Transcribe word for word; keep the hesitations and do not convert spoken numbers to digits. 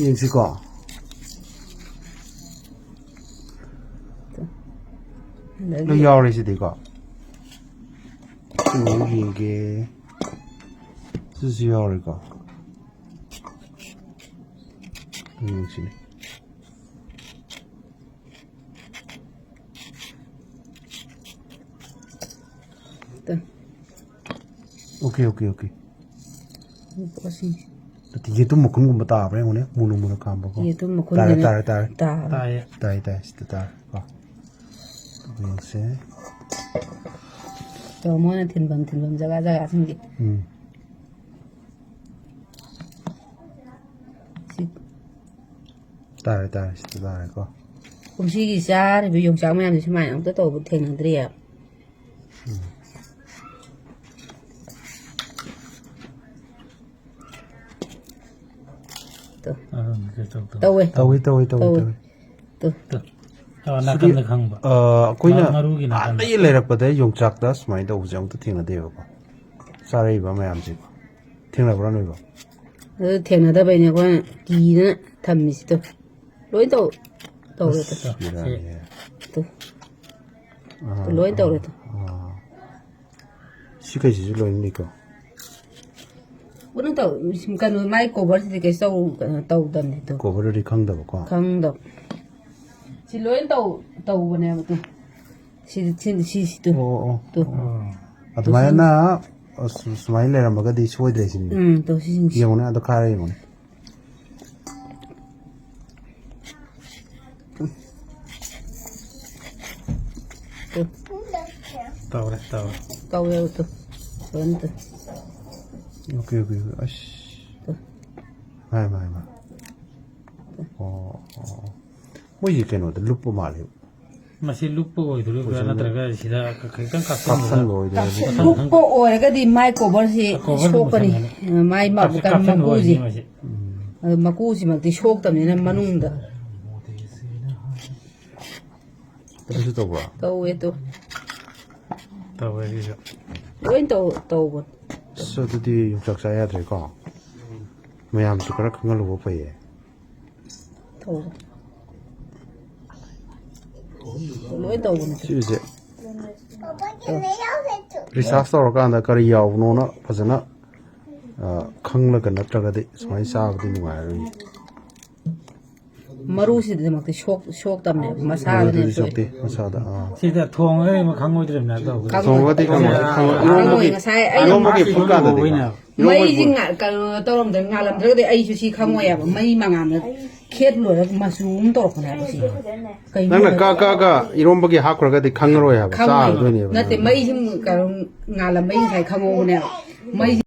ꯌꯦꯡꯁꯤꯀꯣ꯫ ꯑꯗꯒꯤ ꯂꯣꯏ ꯌꯥꯎꯔꯦ ꯁꯤꯗꯤꯀꯣ꯫ ꯁꯤ ꯑꯃꯨꯛ ꯌꯦꯡꯒꯦ꯫ ꯁꯤꯁꯨ ꯌꯥꯎꯔꯦꯀꯣ꯫ ꯌꯦꯡꯁꯤꯅꯦ꯫ ꯇ꯫ Okay, okay, okay. ꯄꯣꯠꯁꯤꯡꯁꯦ꯫ ꯅꯠꯇꯦ, ꯌꯦꯇꯨꯝ ꯃꯈꯨꯟꯒꯨꯝꯕ ꯇꯥꯕ꯭ꯔꯥ ꯌꯦꯡꯉꯨꯅꯦ, ꯃꯨꯅ ꯃꯨꯅ ꯀꯥꯝꯕꯀꯣ꯫ ꯌꯦꯇꯨꯝ ꯃꯈꯨꯟ ꯇꯥꯔꯦ, ꯍꯦꯟꯅ ꯇꯥꯔꯦ, ꯇꯥꯔꯦ꯫ ꯇꯥꯕ꯫ ꯇꯥꯏꯌꯦ꯫ ꯇꯥꯏ, ꯇꯥꯏ, ꯁꯤꯗ ꯇꯥꯔꯦ ꯀꯣ꯫ ꯌꯦꯡꯁꯦ꯫ ꯇꯣ, ꯃꯣꯏꯅ ꯊꯤꯟꯐꯝ, ꯊꯤꯟꯐꯝ ꯖꯒꯥ ꯖꯒꯥꯁꯤꯡꯁꯦ꯫ ꯎꯝ꯫ ꯁꯤ ꯇꯥꯔꯦ, ꯇꯥꯔꯦ, ꯁꯤꯗ ꯇꯥꯔꯦꯀꯣ꯫ ꯀꯨꯝꯁꯤꯒꯤ ꯆꯥꯔꯤꯕ ꯌꯣꯡꯆꯥꯛ ꯃꯌꯥꯝꯁꯦ ꯁꯨꯃꯥꯏꯅ ꯑꯝꯇ ꯇꯧꯕ ꯊꯦꯡꯅꯗ꯭ꯔꯤꯌꯦ꯫ ꯎꯝ꯫ ꯇꯧ꯫ ꯑꯗꯨꯝ ꯀꯩꯁꯨ ꯇꯧꯗꯕ꯫ ꯇꯧꯋꯦ꯫ ꯇꯧꯏ, ꯇꯧꯏ, ꯇꯧꯏ, ꯇꯧꯋꯦ꯫ ꯇꯧꯏ꯫ ꯇꯨ꯫ ꯇꯨ꯫ ꯑꯣ, ꯁꯤꯗꯤ ꯅꯥꯀꯟꯗ ꯈꯪꯕ꯫ ꯑ, ꯑꯩꯈꯣꯏꯅ ꯃ-, ꯃꯔꯨꯒꯤ ꯅꯥꯀꯟꯗ꯫ ꯑꯥꯗꯒꯤ ꯂꯩꯔꯛꯄꯗ ꯌꯣꯡꯆꯥꯛꯇ ꯁꯨꯃꯥꯏꯅ ꯇꯧꯕꯁꯦ ꯑꯃꯨꯛꯇ ꯊꯦꯡꯅꯗꯦꯕꯀꯣ꯫ ꯆꯥꯔꯛꯏꯕ ꯃꯌꯥꯝꯁꯦ ꯊꯦꯡꯅꯕ꯭ꯔꯥ ꯅꯣꯏꯕꯣ? ꯑꯗꯨ ꯊꯦꯡꯅꯗꯕꯩꯅꯦ ꯑꯩꯈꯣꯏꯅ ꯀꯤꯗꯅ ꯊꯝꯃꯤꯁꯤꯗꯣ꯫ ꯂꯣꯏ ꯇꯧ-, ꯇꯧꯔꯦ ꯇꯨ꯫ ꯑꯁ, ꯕꯦꯔꯥꯅꯤꯍꯦ꯫ ꯇꯨ꯫ ꯑꯥ, ꯇꯨ ꯂꯣꯏ ꯇꯧꯔꯦ ꯑꯥ, ꯇꯨ꯫ ꯑꯥ꯫ ꯁꯤ ꯀꯩꯁꯤꯁꯨ ꯂꯣꯏꯅ ꯂꯩꯀꯣ? ꯀꯩꯅꯣ ꯇꯧ-, ꯀꯩꯅꯣ, ꯃꯥꯏ coverꯁꯤꯗꯤ ꯀꯩꯁꯨ ꯇꯧ-, ꯀꯩꯅꯣ ꯇꯧꯗꯕꯅꯤ ꯇꯨ꯫ Coverꯗꯨꯗꯤ ꯈꯪꯗꯕꯀꯣ? ꯈꯪꯗꯕ꯫ ꯁꯤ ꯂꯣꯏ ꯇꯧ-, ꯇꯧꯕꯅꯦꯕ ꯇꯨ꯫ ꯁꯤꯗꯤ, ꯁꯤ, ꯁꯤ, ꯁꯤ ꯇꯨ꯫ ꯑꯣ, ꯑꯣ, ꯇꯨ꯫ ꯑꯣ꯫ ꯑꯗꯨꯃꯥꯏꯅ, ꯑꯁ, ꯁꯨꯃꯥꯏꯅ ꯂꯩꯔꯝꯃꯒꯗꯤ ꯁꯣꯏꯗ꯭ꯔꯦ ꯁꯤꯅꯤ꯫ ꯎꯝ, ꯇꯨ, ꯁꯤꯁꯤꯡꯁꯤ꯫ ꯌꯦꯡꯉꯨꯅꯦ, ꯑꯗꯣ ꯈꯥꯔ ꯌꯦꯡꯉꯨꯅꯦ꯫ ꯇꯧꯔꯦ, ꯇꯧꯔꯦ꯫ ꯇꯧꯋꯦꯕ ꯇꯨ꯫ ꯂꯣꯏꯅ ꯇꯨ꯫ Okay, okay, okay. ꯑꯁ꯫ ꯇꯨ꯫ ꯃꯥꯏ, ꯃꯥꯏ, ꯃꯥꯏ꯫ ꯑꯣ, ꯑꯣ, ꯑꯣ꯫ ꯃꯣꯏꯁꯦ ꯀꯩꯅꯣꯗ ꯂꯨꯞꯄ ꯃꯥꯜꯂꯦ꯫ ꯃꯁꯤ ꯂꯨꯞꯄ ꯑꯣꯏꯗꯣꯔꯤꯕ꯭ꯔꯥ, ꯄꯣꯏꯖꯟꯗ ꯅꯠꯇ꯭ꯔꯒ ꯁꯤꯗ ꯈꯤꯇꯪ ꯀꯥꯞꯁꯤꯟꯕꯗ? ꯀꯥꯞꯁꯟꯕ ꯑꯣꯏꯗꯣꯏꯔꯥ? ꯀꯥꯞꯁꯟ-, ꯂꯨꯞꯄ ꯑꯣꯏꯔꯒꯗꯤ ꯃꯥꯏ coverꯁꯤ cover ꯁꯣꯛꯀꯅꯤ꯫ ꯃꯁꯥꯅ ꯃꯥꯏ ꯃ-, ꯀꯥꯞꯁꯟ-, ꯀꯩꯅꯣ, ꯀꯥꯞꯁꯟꯕ ꯃꯀꯨꯁꯤ꯫ ꯑꯣꯏꯗꯣꯏꯅꯤ ꯃꯁꯤ꯫ ꯎꯝ꯫ ꯑꯗꯨ ꯃꯀꯨꯁꯤꯃꯛꯇꯤ ꯁꯣꯛꯇꯕꯅꯤꯅ ꯃꯅꯨꯡꯗ꯫ ꯑꯗꯨꯁꯨ ꯇꯧꯕ꯭ꯔꯣ? ꯇꯧꯋꯦ ꯇꯨ꯫ ꯇꯧꯋꯦ ꯑꯩꯒꯤꯁꯨ꯫ ꯂꯣꯏ ꯇꯧ-, ꯇꯧꯕꯅꯤ꯫ ꯑꯁ, ꯑꯗꯨꯗꯤ ꯌꯣꯡꯆꯥꯛ ꯆꯥ ꯌꯥꯗ꯭ꯔꯦꯀꯣ꯫ ꯃꯌꯥꯝꯁꯨ ꯈꯔ ꯈꯪꯍꯜꯍꯧꯕ ꯐꯩꯌꯦ꯫ ꯇꯧꯕ꯫ ꯂꯣꯏ ꯇꯧꯕꯅꯦ꯫ ꯁꯤꯁꯦ ꯔꯤꯁꯥꯔꯁ ꯇꯧꯔꯀꯥꯟꯗ ꯀꯔꯤ ꯌꯥꯎꯕꯅꯣꯅ ꯐꯖꯅ ꯑ, ꯈꯪꯂꯒ ꯅꯠꯇ꯭ꯔꯒꯗꯤ ꯁꯨꯃꯥꯏꯅ ꯆꯥꯕꯗꯤ ꯅꯨꯡꯉꯥꯏꯔꯣꯏ꯫ ꯃꯔꯨꯁꯤꯗꯃꯛꯇꯤ ꯁꯣꯛ ꯁꯣꯛꯇꯕꯅꯦꯕ, ꯃꯁꯥꯗꯅꯦ ꯑꯗꯨꯗꯤ ꯁꯣꯛꯏ꯫ ꯁꯣꯛꯇꯦ ꯃꯁꯥꯗ꯫ ꯑꯥ꯫ ꯁꯤꯗ ꯊꯣꯡꯉꯒ ꯑꯃ ꯈꯪꯉꯣꯏꯗ꯭ꯔꯤꯕꯅꯦ ꯇꯧꯕ꯫ ꯈꯪꯉꯣꯏ꯫ ꯊꯣꯡꯉꯒꯗꯤ ꯈꯪꯉꯣꯏ꯫ ꯈꯪꯉꯣꯏ꯫ ꯏꯔꯣꯝꯕꯒꯤ ꯉꯁꯥꯏ ꯑꯩꯅ ꯏꯔꯣꯝꯕꯒꯤ ꯐꯨꯠ ꯀꯥꯟꯗꯗꯤ ꯏꯔꯣꯝꯕꯒꯤ ꯏꯔꯣꯝꯕꯒꯤ ꯃꯩꯁꯤ ꯐꯨꯠ꯫ ꯉꯥ- ꯀꯩꯅꯣ ꯇꯧꯔꯝꯗ꯭ꯔꯦ, ꯉꯥꯜꯂꯝꯗ꯭ꯔꯒꯗꯤ ꯑꯩꯁꯨ ꯁꯤ ꯈꯪꯉꯣꯏ ꯍꯥꯏꯕ꯫ ꯃꯩ ꯃꯉꯥꯜꯅ ꯈꯦꯠ ꯂꯣꯏꯔꯒ ꯃꯆꯨ ꯑꯃ ꯇꯧꯔꯛꯄꯅꯦ ꯍꯥꯏꯕ ꯁꯤ꯫ ꯀꯩꯅꯣ ꯅꯪꯅ ꯍꯥꯏꯕ? ꯀꯛ ꯀꯛꯑꯒ ꯏꯔꯣꯝꯕꯒꯤ ꯍꯥꯞꯈ꯭ꯔꯒꯗꯤ ꯈꯪꯉꯔꯣꯏ ꯍꯥꯏꯕ꯫ ꯈꯪꯉꯣꯏ꯫ ꯆꯥꯔꯗꯣꯏꯅꯦꯕ꯫ ꯅꯠꯇꯦ, ꯃꯩꯁꯤ ꯀꯩꯅꯣ ꯉꯥꯜꯂꯝꯕꯩ ꯉꯁꯥꯏ ꯈꯪꯍꯧꯕꯅꯦꯕ꯫ ꯃꯩꯁꯤ